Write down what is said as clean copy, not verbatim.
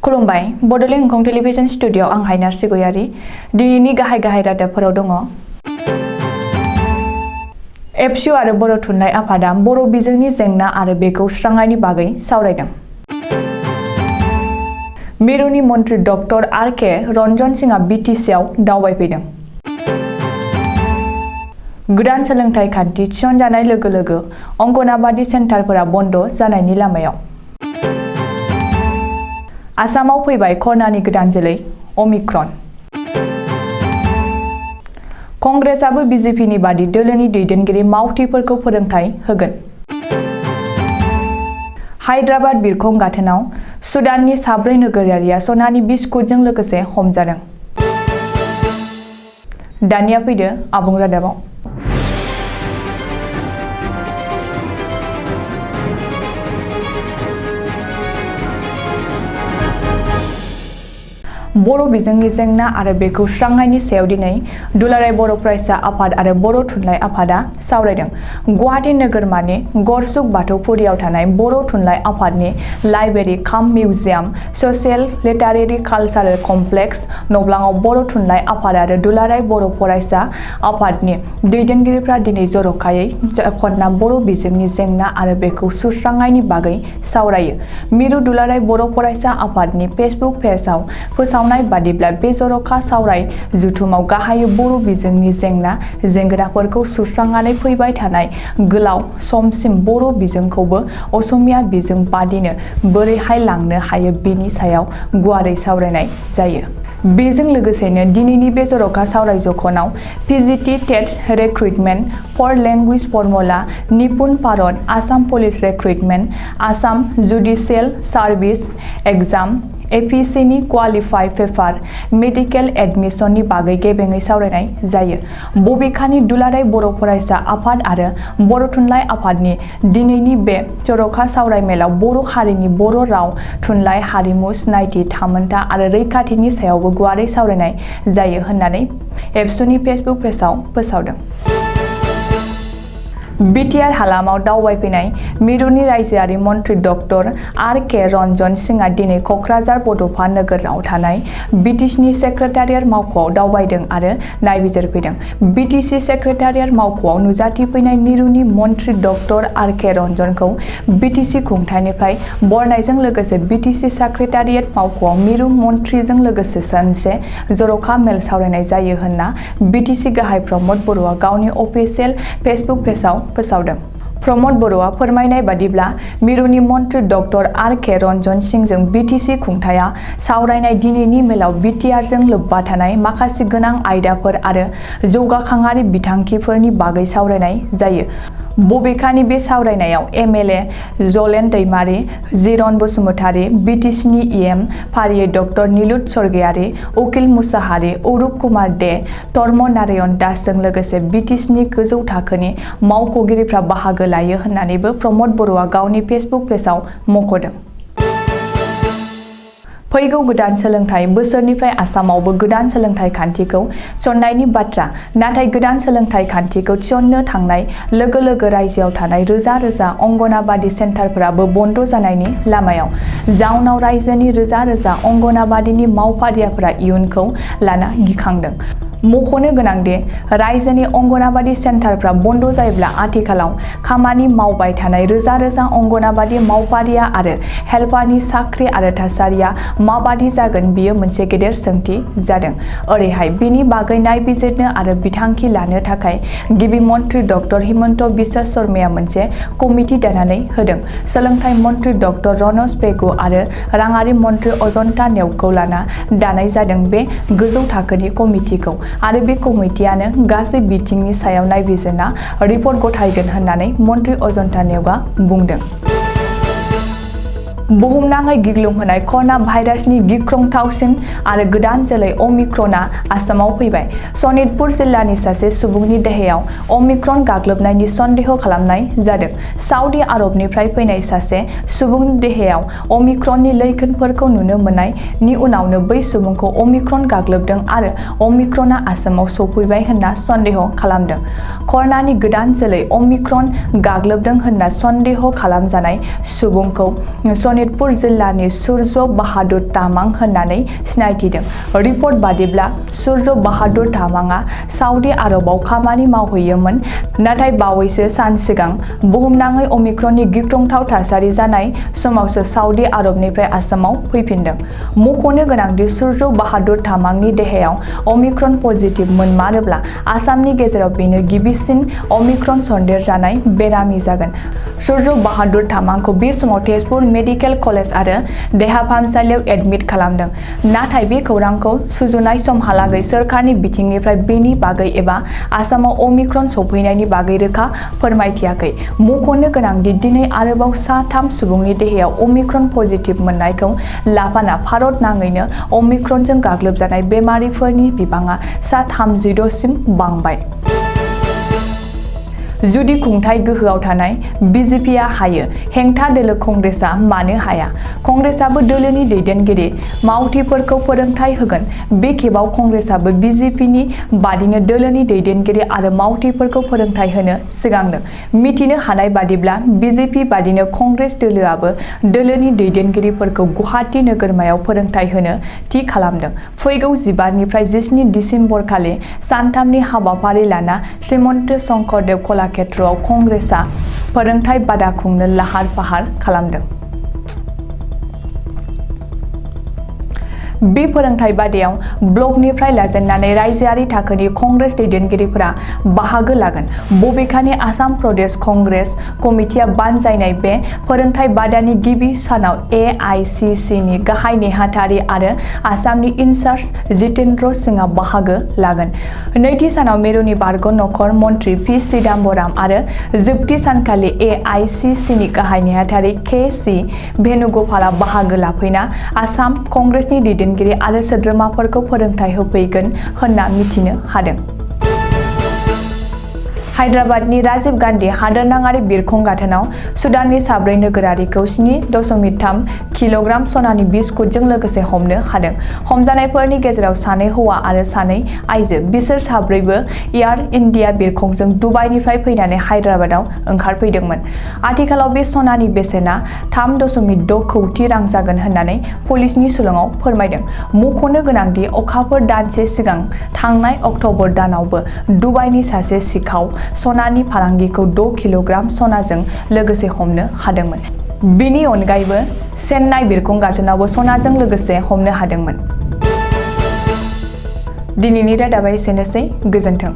खुलुमबाय Bodoland इंखं television studio आं हायनार सिगयारि दिनैनि गाहाय रादाबफोराव दङ। एबसु आरो बर' थुनलाइ आफादा बर' बिजोंनि जेंना आरो बेखौ सुस्रांनायनि बागै सावरायदों। मिरुनि मन्थ्रि डक्टर आर.के. रन्जन सिंहआ बिटिसिआव दावबायफैदों। गोदान सोलोंथाइ खान्थि थिसनजानाय लोगो लोगो अंगनाबादि सेन्टारफोरा बन्द जानायनि लामायाव। आसामाव फैबाय कर'नानि गोदान जोलै अमिक्रन। कंग्रेसआबो बिजेपिनि बादि दोलोनि दैदेनगिरि मावथिफोरखौ फोरोंथाय होगोन। हायद्राबाद बिरखं गाथोनाव सुदाननि साब्रै नोगोरारिया सनानि बिस्कुटजों लोगोसे हमजादों। दानिया फैदो आबुं रादाबाव। बर' बिजोंनि जेंना आरो बेखौ सुस्रांनायनि सायाव दिनै दुलाराय बर' फरायसा आफाद आरो बर' थुनलाइ आफादा सावरायदों। गुवाहाटी नोगोरमानि गरसुक बाथौफुरियाव थानाय बर' थुनलाइ आफादनि library cum museum social literary cultural complex नब्लाङाव बर' थुनलाइ आफाद आरो दुलाराय बर' फरायसा आफादनि दैदेनगिरिफ्रा दिनै जर'खायै खन्ना बर' बिजोंनि जेंना आरो बेखौ सुस्रांनायनि बागै सावरायो। मिरु दुलाराय बर' फरायसा आफादनि फेसबुक पेजआव फोसावनाय बादिब्ला बे जर'खा सावराय जथुमाव गाहायै बर' बिजोंनि जेंना जेंगोनाफोरखौ सुस्रांनानै फैबाय थानाय गोलाव समसिम बर' बिजोंखौबो असमिया बिजों बादिनो बोरैहाय लांनो हायो बेनि सायाव गुवारै सावरायनाय जायो। बेजों लोगोसेनो दिनैनि बे जर'खा सावराय जखनाव PGT TET recruitment for language formula Nipun Bharat Assam police recruitment Assam judicial service exam एपिएससिनि क्वालिफाइ पेपार मेडिकेल एडमिसननि बागै गेबेङै सावरायनाय जायो। बबेखानि दुलाराय बर' फरायसा आफाद आरो बर' थुनलाइ आफादनि दिनैनि बे जर'खा सावरायमेलाव बर' हारिनि बर' राव थुनलाइ हारिमु सिनायथि थामोनथा आरो रैखाथिनि सायावबो गुवारै सावरायनाय जायो होननानै एबसुनि फेसबुक पेजआव फोसावदों। बिटिआर हालामाव दावबायफैनाय मिरुनि रायजोआरि मन्थ्रि डक्टर आर.के. रन्जन सिंहआ दिनै क'क्राझार बड'फा नोगोराव थानाय बिटिसिनि सेक्रेटारियेट मावख'आव दावबायदों आरो नायबिजिरफैदों। बिटिसि सेक्रेटारियेट मावख'आव नुजाथिफैनाय मिरुनि मन्थ्रि डक्टर आर.के. रन्जनखौ बिटिसि खुंथायनिफ्राय बरनायजों लोगोसे बिटिसि सेक्रेटारियेट मावख'आव मिरु मन्थ्रिजों लोगोसे मोनसे जर'खा मेल सावरायनाय जायो होनना बिटिसि गाहाय प्रमद बर'आ गावनि अफिसियेल फेसबुक पेजआव फोसावदों। प्रमद बर'आ फोरमायनाय बादिब्ला मिरुनि मन्थ्रि डक्टर आर.के. रन्जन सिंहजों बिटिसि खुंथाया सावरायनाय दिनैनि मेलाव बिटिआरजों लोब्बा थानाय माखासे गोनां आयदाफोर आरो जौगाखांआरि बिथांखिफोरनि बागै सावरायनाय जायो। बबेखानि बे सावरायनायाव एमएलए जलेन दैमारि, जिरन बसुमतारि, बिटिसिनि इएम फारियै डक्टर निलुत स्वर्गियारि, उकिल मुसाहारि, अरुप कुमार दे, धर्म नारायण दासजों लोगोसे बिटिसिनि गोजौ थाखोनि मावख'गिरिफ्रा बाहागो लायो होननानैबो प्रमद बर'आ गावनि फेसबुक पेजआव मख'दों। फैगौ गोदान सोलोंथाइ बोसोरनिफ्राय आसामावबो गोदान सोलोंथाइ खान्थिखौ थिसननायनि बाथ्रा। नाथाय गोदान सोलोंथाइ खान्थिखौ थिसननो थांनाय लोगो लोगो रायजोआव थानाय रोजा रोजा अंगनाबादि सेन्टारफोराबो बन्द जानायनि लामायाव। जाउनाव रायजोनि रोजा रोजा अंगनाबादिनि मावफारियाफोरा इयुनखौ लाना गिखांदों। मख'नो गोनांदि रायजोनि अंगनाबादि सेन्टारफ्रा बन्द जायोब्ला आथिखालाव खामानि मावबाय थानाय रोजा रोजा अंगनाबादि मावफारिया आरो हेल्पारनि साख्रि आरो थासारिया माबादि जागोन बियो मोनसे गेदेर सोंथि जादों। ओरैहाय बेनि बागै नायबिजिरनो आरो बिथांखि लानो थाखाय गिबि मन्थ्रि डक्टर हिमन्त बिश्व शर्माया मोनसे कमिटि दानानै होदों। सोलोंथाइ मन्थ्रि डक्टर रनज पेगु आरो राङारि मन्थ्रि अजन्ता नेउगखौ लाना दानाय जादों बे गोजौ थाखोनि कमिटिखौ आरो बे कमिटियानो गासै बिथिंनि सायाव नायबिजिरना रिपर्ट गथायगोन होननानै मन्थ्रि अजन्ता नेउगा बुंदों। बुहुमनाङै गिग्लुंहोनाय कर'ना भाइरासनि गिख्रंथावसिन आरो गोदान जोलै अमिक्रनआ आसामाव फैबाय। सनितपुर जिल्लानि सासे सुबुंनि देहायाव अमिक्रन गाग्लोबनायनि सन्देह खालामनाय जादों। साउदी आरबनिफ्राय फैनाय सासे सुबुंनि देहायाव अमिक्रननि लैखोनफोरखौ नुनो मोननायनि उनावनो बै सुबुंखौ अमिक्रन गाग्लोबदों आरो अमिक्रनआ आसामाव सफैबाय होनना सन्देह खालामदों। कर'नानि गोदान जोलै अमिक्रन गाग्लोबदों होनना सन्देह खालामजानाय सुबुंखौ सनितपुर जिल्लानि सुर्य बाहादुर तामां होननानै सिनायथिदों। रिपर्ट बादिब्ला सुर्य बाहादुर तामांआ साउदी आरबाव खामानि मावहैयोमोन, नाथाय बावैसो सान सिगां बुहुमनाङै अमिक्रननि गिख्रंथाव थासारि जानाय समावसो साउदी आरबनिफ्राय आसामाव फैफिनदों। मख'नो गोनांदि सुर्य बाहादुर तामांनि देहायाव अमिक्रन पजिटिभ मोनमारोब्ला आसामनि गेजेराव बेनो गिबिसिन अमिक्रन सन्देरजानाय बेरामि जागोन। सुर्य बाहादुर तामांखौ बे समाव तेजपुर मेडिकेल कलेज आरो देहा फाहामसालियाव एडमिट खालामदों। नाथाय बे खौरांखौ सुजुनाय समहालागै सोरखारनि बिथिंनिफ्राय बेनि बागै एबा आसामाव अमिक्रन सौफैनायनि बागै रोखा फोरमायथियाखै। मख'नो गोनांदि दिनै आरोबाव सा 3 सुबुंनि देहायाव अमिक्रन पजिटिभ मोननायखौ लाफाना भारत नाङैनो अमिक्रनजों गाग्लोबजानाय बेमारिफोरनि बिबाङा सा 36 सिम बांबाय। जुदि खुंथाय गोहोआव थानाय बिजेपिआ हायो, हेंथा दोलो कंग्रेसआ मानो हाया? कंग्रेसआबो दोलोनि दैदेनगिरि मावथिफोरखौ फोरोंथाय होगोन। बे खेबाव कंग्रेसआबो बिजेपिनि बादिनो दोलोनि दैदेनगिरि आरो मावथिफोरखौ फोरोंथाय होनो सिगांदों। मिथिनो हानाय बादिब्ला बिजेपि बादिनो कंग्रेस दोलोआबो दोलोनि दैदेनगिरिफोरखौ गुवाहाटी नोगोरमायाव फोरोंथाय होनो थि खालामदों। फैगौ 15 निफ्राय 17 दिसेम्बर खालि सानथामनि हाबाफारि लाना श्रीमन्त शंकरदेव कलाक्षेत्रआव कंग्रेसआ फोरोंथाय बादा खुंनो लाहार फाहार खालामदों। बे फोरोंथाय बादायाव ब्लकनिफ्राय लाजेननानै रायजोआरि थाखोनि कंग्रेस दैदेनगिरिफोरा बाहागो लागोन। बबेखानि आसाम प्रदेश कंग्रेस कमिटिआ बानजायनाय बे फोरोंथाय बादानि गिबि सानाव AICCनि गाहाय नेहाथारि आरो आसामनि इनचार्ज जितेन्द्र सिंहआ बाहागो लागोन। नैथि सानाव मिरुनि बारग' नखर मन्थ्रि पि चिदम्बरम आरो जोबथि सानखालि AICCनि गाहाय नेहाथारि KC भेनुगपालआ बाहागो लाफैना आसाम कंग्रेसनि दैदेनगिरि आरो सोद्रोमाफोरखौ फोरोंथाय होफैगोन होनना मिथिनो हादों। हायद्राबादनि राजीव गान्धी हादोरनाङारि बिरखं गाथोनाव सुदाननि 4 नोगोरारिखौ 7.3 किल'ग्राम सनानि बिस्कुटजों लोगोसे हमनो हादों। हमजानायफोरनि गेजेराव 2 हौवा आरो 2 आइजो। बिसोर 4बो एयार इन्डिया बिरखंजों दुबाइनिफ्राय फैनानै हायद्राबादाव ओंखारफैदोंमोन। आथिखालाव बे सनानि बेसेना 3.6 कौटि रां जागोन होननानै पुलिसनि सुलुङाव फोरमायदों। मख'नो गोनांदि अखाफोर दानसे सिगां थांनाय अक्ट'बर दानावबो दुबाइनि सासे सिखाव सनानि फालांगिखौ 6 किल'ग्राम सनाजों लोगोसे हमनो हादोंमोन। बेनि अनगायैबो चेन्नाइ बिरखं गाथोनावबो सनाजों लोगोसे हमनो हादोंमोन। दिनैनि रादाबा एसेनोसै। गोजोन्थों।